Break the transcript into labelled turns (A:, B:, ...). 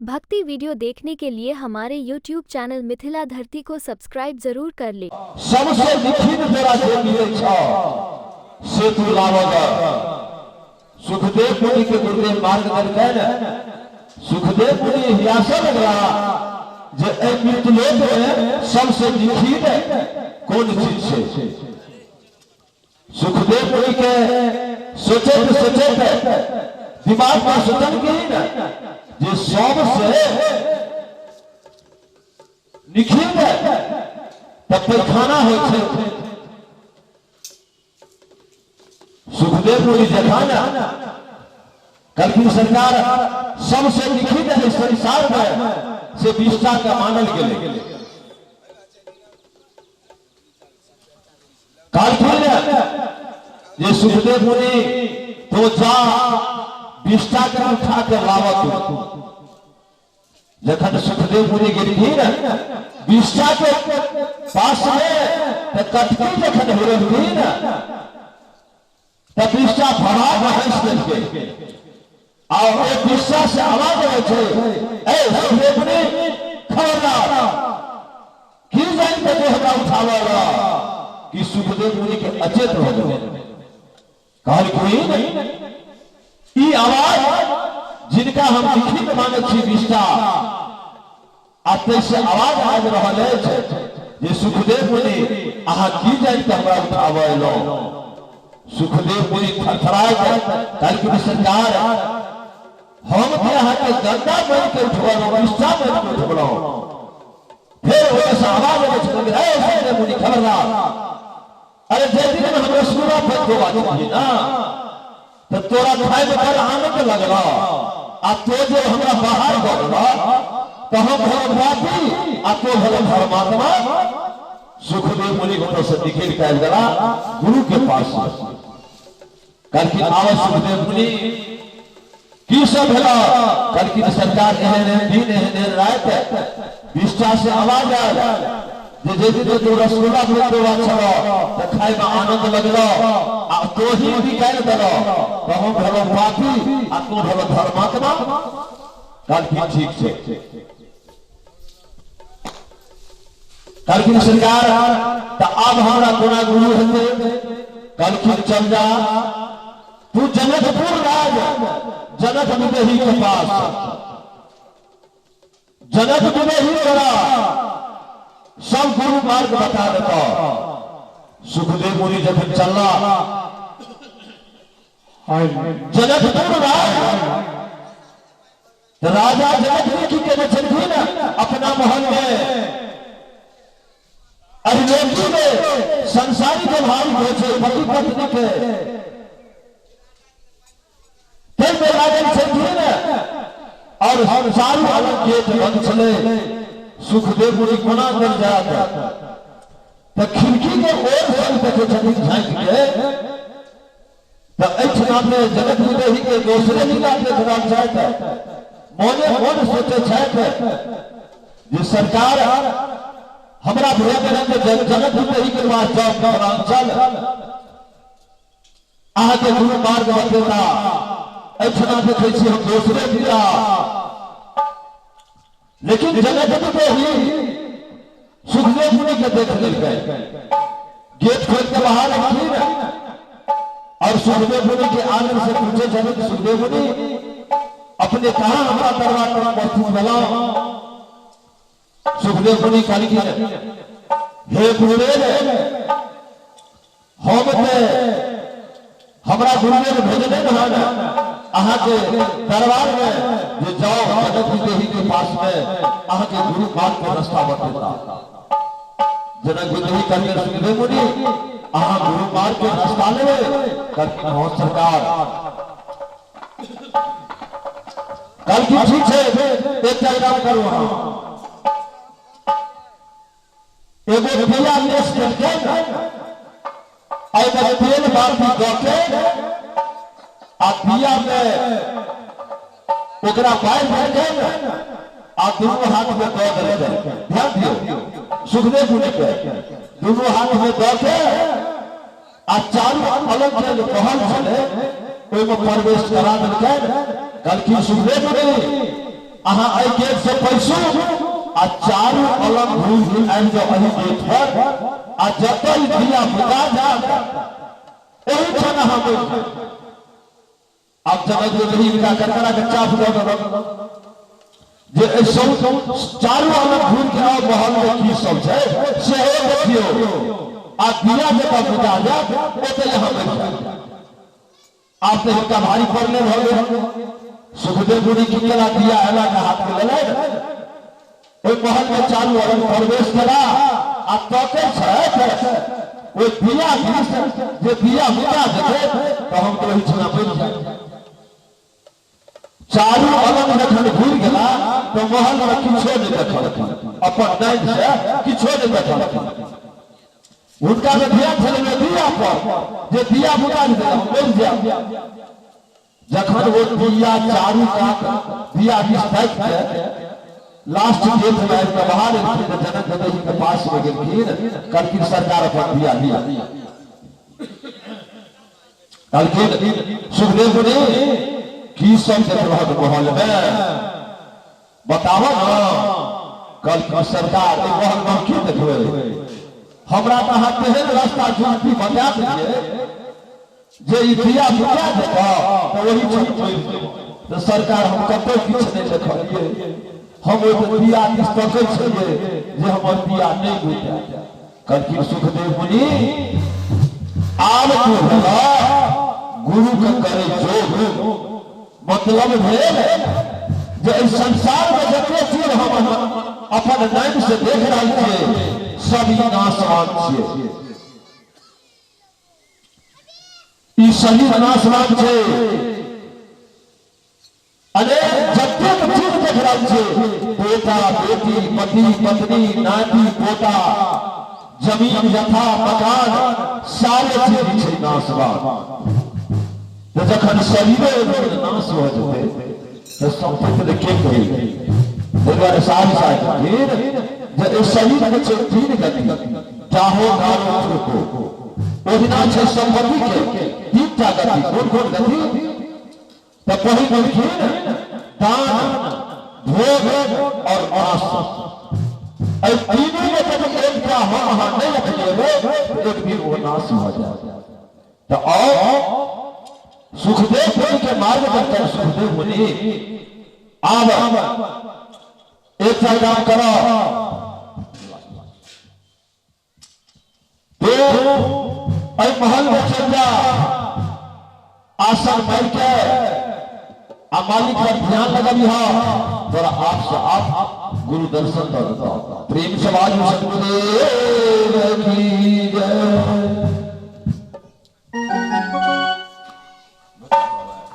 A: भक्ति वीडियो देखने के लिए हमारे YouTube channel Mithila धरती को सब्सक्राइब जरूर कर ले।
B: सबसे निखिल तोरा जे मिलै छौ से तू लाबऽ ग। सुखदेव मुनि के गुरुदेव मार्ग देलकनि। सुखदेव मुनि हियासऽ लगला जे एहि मृत्युलोक में सबसे निखिल कोन चीज छै। सुखदेव मुनि के सोचैत सोचैत दिमाग में सोचलखिन जे सबसे निखिल तऽ पैखाना होइ छै। सुखदेव मुनि जखन कहलखिन सरकार सबसे निखिल है संसार में से विष्ठा के मानल गेलै। कहलखिन जे सुखदेव मुनि तो जा विष्ठा के उठा के लावत। जखन सुखदेव मुनि गेलखिन विष्ठा के पास में तऽ कटकी जखन हेरलखिन तऽ विष्ठा भरा के हंसि देलकै आ ओ विष्ठा से आवाज अबै छै, ए सुखदेव मुनि खबरदार, की जानि के तू हमरा उठाबऽ कि सुखदेव मुनि के अचेत हो गेलै। कहलखिन ई आवाज जिनका हम लिखित मानै छी विष्ठा, आ ताहिसँ आवाज आबि रहल अछि जे सुखदेव मुनि अहाँ की जानि कऽ हमरा उठाबऽ एलहुँ। सुखदेव मुनि थरथराइत कहलखिन सरकार हम तऽ अहाँके गंदा मानि के उठबलहुँ, विष्ठा मानि के उठबलहुँ। फेर ओतऽसँ आवाज अबै छै, हे सुखदेव मुनि खबरदार, अरे जे दिन हम रसगुल्ला फेंक देबा छलियै ना तऽ तोरा खायमे बड़ आनंद लगल, आ तो जे हमरा बाहर दऽ देलह तऽ हम भेलहुँ पापी आ तो भेलहुँ धर्मात्मा। सुखदेव मुनि ओतऽ से निकलि कऽ आबि गेला गुरु के पास। कहलखिन आबऽ सुखदेव मुनि, की सब भेल? कहलखिन सरकार एहन एहन दिन एहन एहन राति विष्ठा से आवाज आयल जे जे दिन तू रसगुल्ला भेटवा छल तऽ खायमे आनंद लगल आ तो ही निकालि देल तऽ हम भेलहुँ पापी आ तू भेल धर्मात्मा। कहलखिन ठीक छै। कहलखिन सरकार तऽ आब हमरा कोना गुरु हेतै? कहलखिन चल जा तू जनकपुर राज जनक विदेही के पास, जनक विदेही तोरा सब गुरु मार्ग बता देता। सुखदेव मुनि जखन चलला जनकपुर राज तऽ राजा जनक जी की केने छलखिन, अपना महल में अभिलोकी में संसारी व्यवहारिक होइ छै पति पत्नी के ताहिमे लागल छलखिन और चारू अलग गेट बंद छलै। सुखदेव मुनि कोना चल जायत तऽ खिड़की के ओर से देखै छथिन झाँकि के तऽ एहिठिना पे जनक विदेही के दोसरे जिला देख रहल छथि। मोने मोन सोचे छथि जे सरकार हमरा भेज देलनि जे जनक विदेही के पास जाउ मिथिलांचल, अहाँके गुरु मार्ग बतेता, एहिठिना देखै छी हम दोसरे जिला। लेकिन जनक विदेही सुखदेव मुनि के देख लेलकै, गेट खोल के बाहर एलखिन और सुखदेव मुनि के आंगन से पूछे छथिन, सुखदेव मुनि अपने कहाँ हमरा दरबार में उपस्थित भेलहुँ? सुखदेव मुनि कहलखिन, हे गुरुदेव, हम ते हमरा गुरुदेव भेजने रहन अहाँके दरबार में जे जाओ जनक विदेही के पास में अहाँके गुरु मार्ग के रास्ता बतेता। जनक विदेही कहलखिन, सुखदेव मुनि अहाँ गुरु मार्ग के रास्ता लेबै? कहलखिन हँ सरकार। कहलखिन ठीक छै, एकटा काम करू, अहाँ एगो दिया लेस देलकै, एहिमे तेल बाती दऽ के आ दिया में ओकरा बारि देलकै आ दुनू हाथ में दऽ देलकै। ध्यान दियौ, सुखदेव मुनि के दुनू हाथ में दऽ के आ चारू अलग जे महल छलै ओहिमे प्रवेश करा देलकै। कहलखिन सुखदेव मुनि अहाँ एहि गेट से पैसू आ चारू अलग घूम घूम आबि जाउ एहि गेट पर आ जतऽ ई दिया बुता जायत ओहि क्षण अहाँ मरि जायब। आब जनक देवी हिनका करकरा के चाप दऽ देलक जे एहि सब चारू अलग घूम के आओ महल में की सब छै सेहो देखियौ आ दिया जतऽ बुता जायत ओतऽ अहाँ मरि जायब। आब तऽ हिनका भारी पड़ले भऽ गेल। सुखदेव मुनि की केला दिया एला के हाथ के लेलनि ओहि महल में चारू अलग प्रवेश केला आ तकै छथि ओहि दिया दिस जे दिया बुझा जेतै तऽ हम तऽ ओहिठिना मरि जायब। चारू अलग जखन घुरि गेला तऽ महल में किछो नहि देखलखिन, अपन नैन से किछो नहि देखलखिन। हुनका तऽ ध्यान छलनि ओहि दिया पर जे दिया बुझा जेतै तऽ हम मरि जायब। जखन ओ दिया चारू कात दिया दिस ताकि के लास्ट गेट में आबि कऽ बाहर एलखिन तऽ जनक देवी के पास में गेलखिन, कहलखिन सरकार अपन दिया लिअ। कहलखिन सुखदेव मुनि की सब देखलहक महल में बताबऽ न। कहलखिन सरकार एहि महल में हम की देखबै, हमरा तऽ अहाँ तेहन रास्ता जुगती बता देलियै जे ई दिया बुझा जेतऽ तऽ ओही क्षण मरि जेबऽ। तऽ सरकार हम कतौ किछु नहि देखलियै, हम ओहि दिया दिस तकै छलियै जे हमर दिया नहि बुझाय। कहलखिन सुखदेव मुनि आब तू भेलह गुरु के करे जोग। मतलब भेल जे एहि संसार में जते चीज हम अपन नैन से देख रहल छियै सब ई नाशवान छियै, ई शरीर नाशवान छै। अरे जतेक चीज देख रहल छियै, बेटा बेटी पति पत्नी नाती पोता जमीन जथा मकान सारे चीज छै नाशवान। तऽ जखन शरीरे एक दिन नाश भऽ जेतै तऽ सम्पत्ति के के कही। ताहि दुआरे साधु साहेब कहथिन जे एहि शरीर के छै तीन गति, चाहो गारो ठोको। ओहिना छै सम्पत्ति के तीन टा गति। कोन कोन गति? तऽ पहिल कहलखिन दान, भोग और नाश। एहि तीनू में यदि एकटा हम अहाँ नहि अपनेबै तऽ एक दिन ओ नाश भऽ जायत। तऽ आओ सुखदेव मुनि के मार्गदर्शन सुखदेव मुनि आब एकटा काम करो, तो एहि महल में चल जा, आसन मार के आ मालिक पर ध्यान लगबिह, तोरा आप से आप गुरु दर्शन दऽ देतौ। प्रेम से बाजू सतगुरुदेव की।